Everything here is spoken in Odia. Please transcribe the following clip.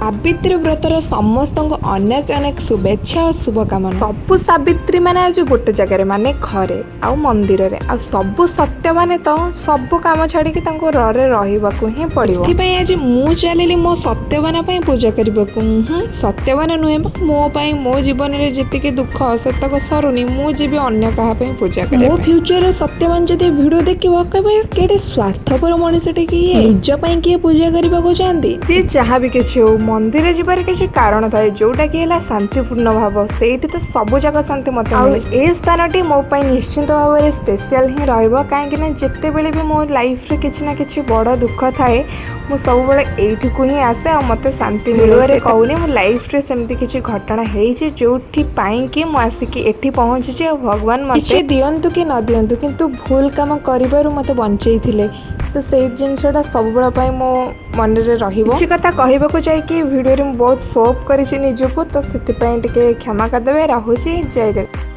ସାବିତ୍ରୀ ବ୍ରତର ସମସ୍ତଙ୍କୁ ଅନେକ ଅନେକ ଶୁଭେଚ୍ଛା ଓ ଶୁଭକାମନା। ସବୁ ସାବିତ୍ରୀ ମାନେ ଆଜି ଗୋଟେ ଜାଗାରେ, ମାନେ ଘରେ ଆଉ ମନ୍ଦିରରେ, ଆଉ ସବୁ ସତ୍ୟମାନେ ତ ସବୁ କାମ ଛାଡ଼ିକି ତାଙ୍କୁ ଘରେ ରହିବାକୁ ହିଁ ପଡ଼ିବ। ସେଥିପାଇଁ ଆଜି ମୁଁ ଚାଲିଲି ମୋ ସତ୍ୟବାନ ପାଇଁ ପୂଜା କରିବାକୁ। ହୁଁ, ସତ୍ୟବାନ ନୁହେଁ ମ, ମୋ ପାଇଁ। ମୋ ଜୀବନରେ ଯେତିକି ଦୁଃଖ ସେତକ ସରୁନି, ମୁଁ ଯିବି ଅନ୍ୟ କାହା ପାଇଁ ପୂଜା କରିବା? ମୋ ଫ୍ୟୁଚରରେ ସତ୍ୟବାନ ଯଦି ଭିଡ଼ିଓ ଦେଖିବ, କହିବ, କେଡ଼େ ସ୍ୱାର୍ଥପର ମଣିଷଟେ କି ଇଏ, ନିଜ ପାଇଁ କିଏ ପୂଜା କରିବାକୁ ଚାହାନ୍ତି? ସିଏ ଯାହା ବି କିଛି ହଉ, ମନ୍ଦିର ଯିବାରେ କିଛି କାରଣ ଥାଏ, ଯୋଉଟା କି ହେଲା ଶାନ୍ତିପୂର୍ଣ୍ଣ ଭାବ। ସେଇଠି ତ ସବୁ ଯାକ ଶାନ୍ତି ମତେ ମିଳେ। ଏ ସ୍ଥାନଟି ମୋ ପାଇଁ ନିଶ୍ଚିନ୍ତ ଭାବରେ ସ୍ପେଶିଆଲ ହିଁ ରହିବ, କାହିଁକି ନା ଯେତେବେଳେ ବି ମୋ ଲାଇଫରେ କିଛି ନା କିଛି ବଡ଼ ଦୁଃଖ ଥାଏ, ମୁଁ ସବୁବେଳେ ଏଇଠିକୁ ହିଁ ଆସେ ଆଉ ମୋତେ ଶାନ୍ତି ମିଳେ। କହୁନି, ମୋ ଲାଇଫରେ ସେମିତି କିଛି ଘଟଣା ହେଇଛି, ଯୋଉଠି ପାଇଁକି ମୁଁ ଆସିକି ଏଠି ପହଞ୍ଚିଛି। ଆଉ ଭଗବାନ ମୋତେ କିଛି ଦିଅନ୍ତୁ କି ନ ଦିଅନ୍ତୁ, କିନ୍ତୁ ଭୁଲ କାମ କରିବାରୁ ମୋତେ ବଞ୍ଚେଇଥିଲେ, ତ ସେଇ ଜିନିଷଟା ସବୁବେଳ ପାଇଁ ମୋ ମନରେ ରହିବ। କିଛି କଥା କହିବାକୁ ଯାଇକି ଭିଡ଼ିଓରେ ମୁଁ ବହୁତ ସୋପ୍ କରିଛି ନିଜକୁ, ତ ସେଥିପାଇଁ ଟିକେ କ୍ଷମା କରିଦେବେ। ରହୁଛି, ଜୟ ଜଗନ୍ନାଥ।